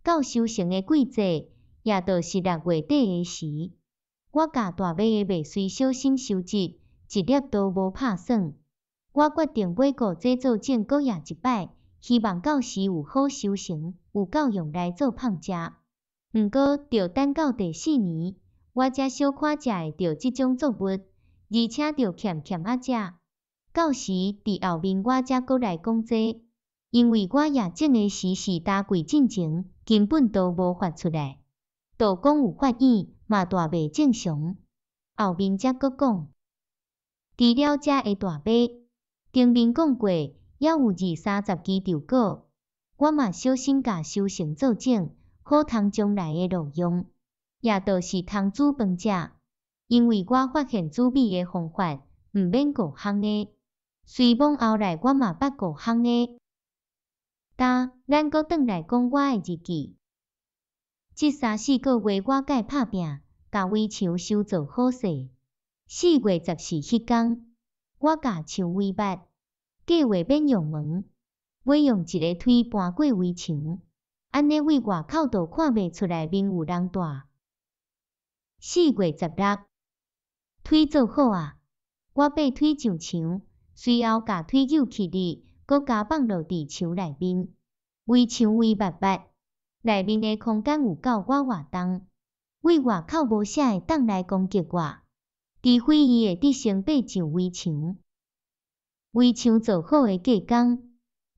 到收成的季節，也就是6月底的時，我共大麥的麥穗小心收集，一粒都無拍損。我決定買穀這做種閣掖一擺，希望到時有好收成，有夠用來做麭食。毋過，著等到第四年，我才小可食會著這種作物，而且著儉儉仔食。到時佇後面我才閣來講這，因為我掖種的時是冬季進前，根本都無發出來。就講有發莖，嘛大袂正常。後面才閣講。除了遮的大麥，頂面講過，猶有二三十支稻穀，我嘛小心共收成做種，好通將來的路用，也就是通煮飯食。因為我發現煮米的方法，毋免五項的。雖罔後來我嘛捌五項的。今咱閣轉來講我的日記。這三四個月我佮伊拍拚，共圍牆修造好勢。4月14彼工，我共牆圍密，計劃免用門，欲用一个推搬過圍牆，按呢對外口就看袂出來面有人蹛。4月16，推做好矣，我爬推上牆，隨後共推扭起來，閣加放落佇牆內面，圍牆圍密密。內面的空間有夠我活動，對外口無啥會當來攻擊我，除非伊會直升爬上圍牆。圍牆做好的隔工，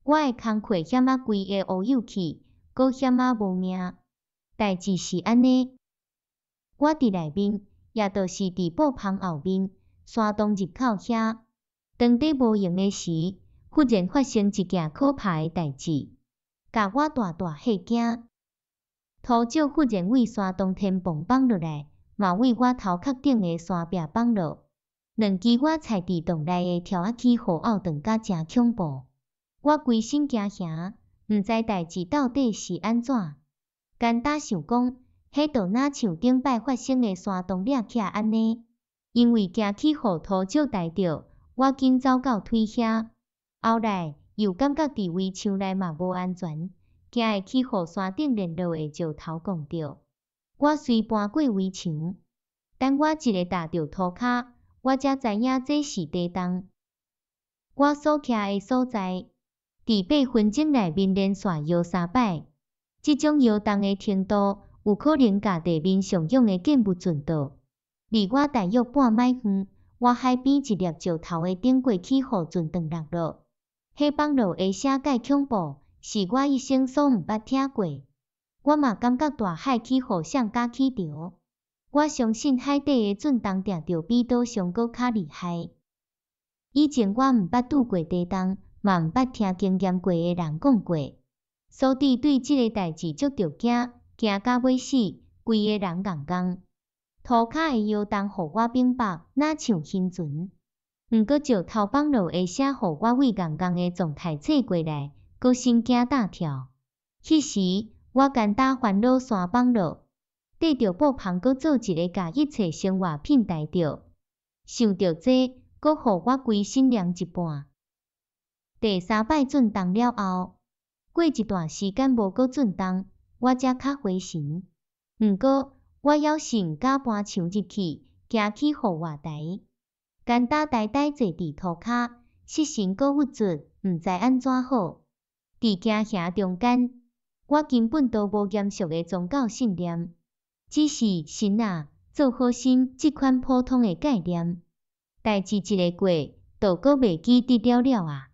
我的工課險仔規个烏有去，閣險仔無命。代誌是按呢，我佇內面，也就是佇布棚後面，山洞入口遐，當佇無閒的時，忽然發生一件可怕的代誌，共我大大嚇驚。塗石忽然對山洞天棚放落來，嘛對我頭殼頂的山壁放落。兩支我踩佇洞內的柱仔起予漚斷甲誠恐怖。我規身驚嚇，毋知代誌到底是按怎。簡單想講，彼就若像頂擺發生的山洞裂起按呢。因為驚去予塗石臺著，我緊走到推遐。後來又感覺佇圍牆內嘛無安全。驚會去予山頂連落的石頭摃著。我雖搬過圍牆，等我一个踏著塗跤，我才知影這是地動。我所徛的所在，佇8分鐘內面連續搖三擺，這種搖動的程度，有可能共地面上湧的建物震倒。離我大約半邁遠，外海邊一粒石頭的頂過去予震斷落落。彼放落的聲蓋恐怖，是我一生所毋捌聽過。我嘛感覺大海去予雙咬起潮。我相信海底的震動定著比島上閣較厲害。以前我毋捌拄過地動，嘛毋捌聽經驗過的人講過，所以對這个代誌足著驚，驚甲欲死，規个人戇戇。塗跤的搖動予我明白，若像興船。毋過石頭放落的聲予我對戇戇的狀態醒過來，閣心驚膽跳。彼時我簡單煩惱山放落，綴著布棚閣做一个共一切生活品臺著。想著這，閣予我規身涼一半。第三擺震動了後，過一段時間無閣震動，我才較回神。毋過我猶是毋敢搬牆入去，驚去予活臺。簡單呆呆坐佇塗跤，失神閣鬱卒，毋知按怎好。佇驚嚇中間，我根本都無嚴肅的宗教信念，只是神啊，做好心這款普通的概念。代誌一个過，就閣袂記得了了矣。